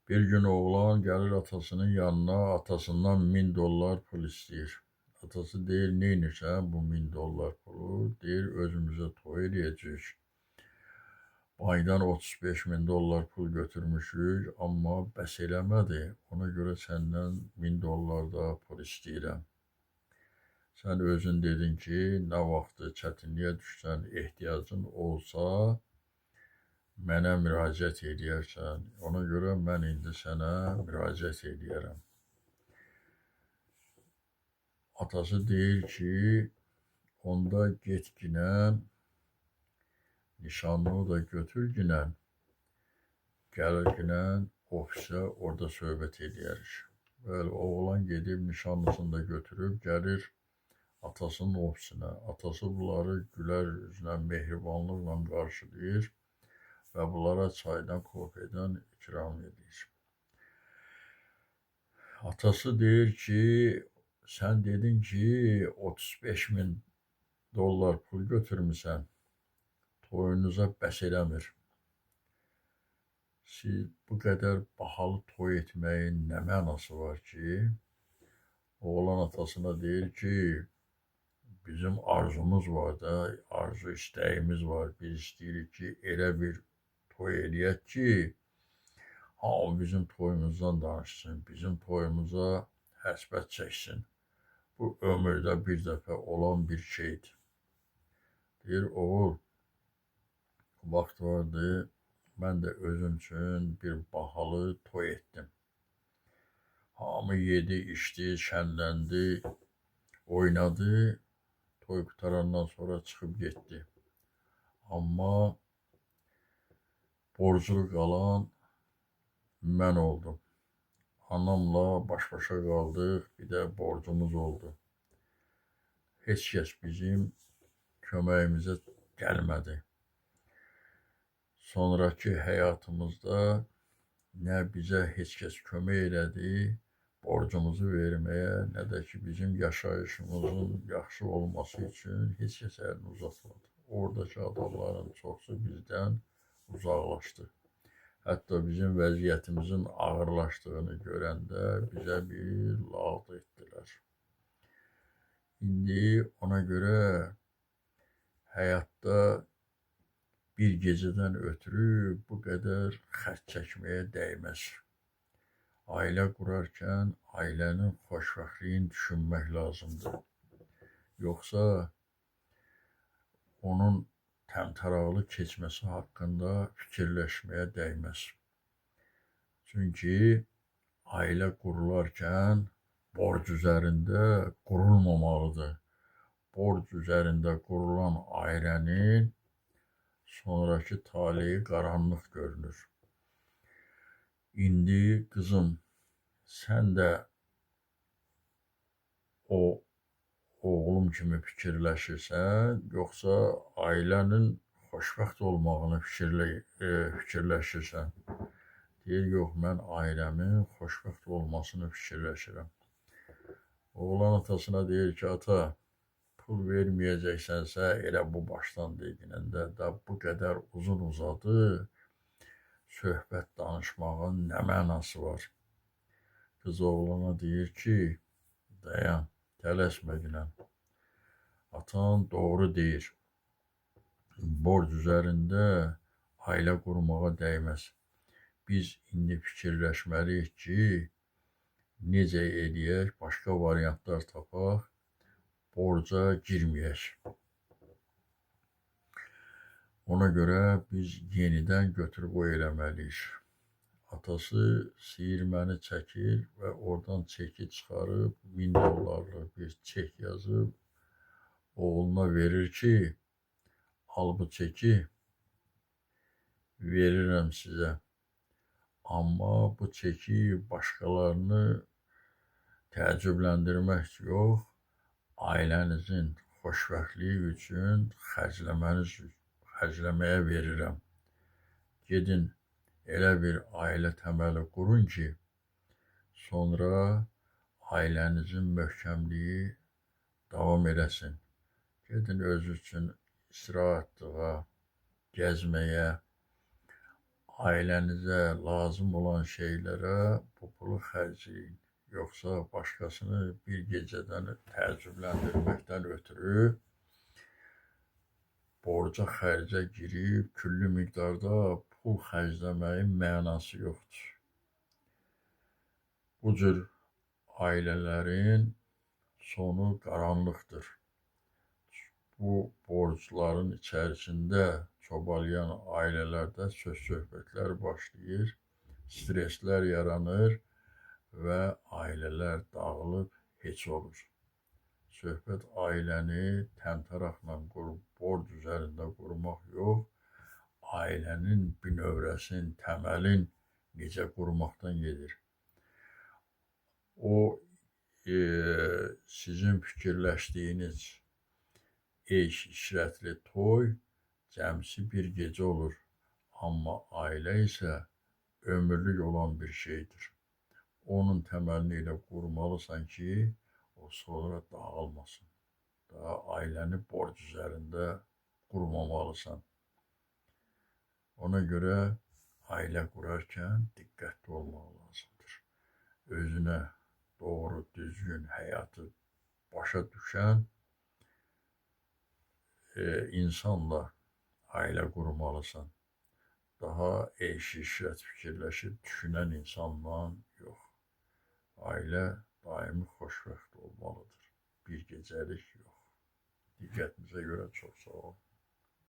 Bir gün oğlan gəlir atasının yanına, atasından $1000 pul istəyir. Atası deyir, neynirsən bu $1000 pulu? Deyir, özümüzə toy eləyəcəyik. Bankdan $35.000 pul götürmüşük, amma bəs eləmədi. Ona görə səndən $1000 da pul istəyirəm. Sən özün dedin ki, nə vaxtı çətinliyə düşsən, ehtiyacın olsa, mənə müraciət eləyərsən. Ona görə mən indi sənə müraciət eləyərəm. Atası deyir ki, onda get ginən, nişanlını da götür ginən, gəlir ginən ofisə, orada söhbət eləyərik. Bəli, oğlan gedib nişanlısını da götürüb gəlir atasının ofisinə. Atası bunları gülər üzlə, mehribanlıqla qarşılayır və bunlara çaydan, kofedən ikram edir. Atası deyir ki, sən dedin ki, $35.000 pul götürmüsən, toyunuza bəs eləmir. Siz bu qədər bahalı toy etməyin nə mənası var ki? Oğlan atasına deyir ki, bizim arzumuz var da, arzu istəyimiz var. Biz istəyirik ki, elə bir toy eləyək ki, hamı bizim toyumuzdan danışsın, bizim toyumuza həsbət çəksin. Bu ömürdə bir dəfə olan bir şeydir. Deyir, oğul, vaxt vardı, mən də özüm üçün bir bahalı toy etdim. Hamı yedi, içdi, şənləndi, oynadı. Toy qurtarandan sonra çıxıb getdi. Amma borclu qalan mən oldum. Anamla baş-başa qaldıq, bir də borcumuz oldu. Heç kəs bizim köməyimizə gəlmədi. Sonrakı həyatımızda nə bizə heç kəs kömək elədi, borcumuzu verməyə, nə də ki, bizim yaşayışımızın yaxşı olması üçün heç kəs əlini uzatmadı. Oradakı adamların çoxu bizdən uzaqlaşdı. Hətta bizim vəziyyətimizin ağırlaşdığını görəndə bizə bir lağd etdilər. İndi ona görə həyatda bir gecədən ötürü bu qədər xərc çəkməyə dəyməz. Ailə qurarkən ailənin xoşbəxtliyini düşünmək lazımdır. Yoxsa onun təmtəraqlı keçməsi haqqında fikirləşməyə dəyməz. Çünki ailə qurularkən borc üzərində qurulmamalıdır. Borc üzərində qurulan ailənin sonrakı taleyi qaranlıq görünür. İndi qızım, sən də o oğlum kimi fikirləşirsən, yoxsa ailənin xoşbəxt olmağını fikirləşirsən? Deyir, yox, mən ailəmin xoşbəxt olmasını fikirləşirəm. Oğlan atasına deyir ki, ata, pul verməyəcəksənsə, elə bu başdan deyinəndə də bu qədər uzun uzadı, söhbət danışmağın nə mənası var? Qız oğlana deyir ki, dayan, tələsmə ginən. Atan doğru deyir. Borc üzərində ailə qurmağa dəyməz. Biz indi fikirləşməliyik ki, necə eləyək, başqa variantlar tapaq, borca girməyək. Ona görə biz yenidən götür qoy eləməliyik. Atası siyirməni çəkir və oradan çeki çıxarıb $1000 bir çek yazıb oğluna verir ki, al bu çeki, verirəm sizə. Amma bu çeki başqalarını təəccübləndirmək yox, ailənizin xoşbəxtliyi üçün xərcləməyə verirəm. Gedin, elə bir ailə təməli qurun ki, sonra ailənizin möhkəmliyi davam eləsin. Gedin özünüz üçün istirahətliyə, gəzməyə, Ailənizə lazım olan şeylərə bu pulu xərcləyin. Yoxsa başqasını bir gecədən təəccübləndirməkdən ötürü borca xərcə girib küllü miqdarda pul xərcləməyin mənası yoxdur. Bu cür ailələrin sonu qaranlıqdır. Bu borcların içərisində çobalayan ailələrdə söz-söhbətlər başlayır, streslər yaranır və ailələr dağılıb heç olur. Söhbət ailəni təmtəraqla borc üzərində qurmaq yox, ailənin bünövrəsinin, təməlin necə qurmaqdan gedir. O, sizin fikirləşdiyiniz eyş işrətli toy cəmsi bir gecə olur. Amma ailə isə ömürlük olan bir şeydir. Onun təməlini elə qurmalısan ki, o sonra dağılmasın. Daha ailəni borc üzərində qurmamalısan. Ona görə ailə qurarkən diqqətli olmaq lazımdır. Özünə doğru, düzgün həyatı başa düşən insanla ailə qurmalısan. Daha eyş-işrət fikirləşib düşünən insanla yox. Ailə daimi xoşbəxt olmalıdır. Bir gecəlik yox. Diqqətinizə görə çox sağ olun.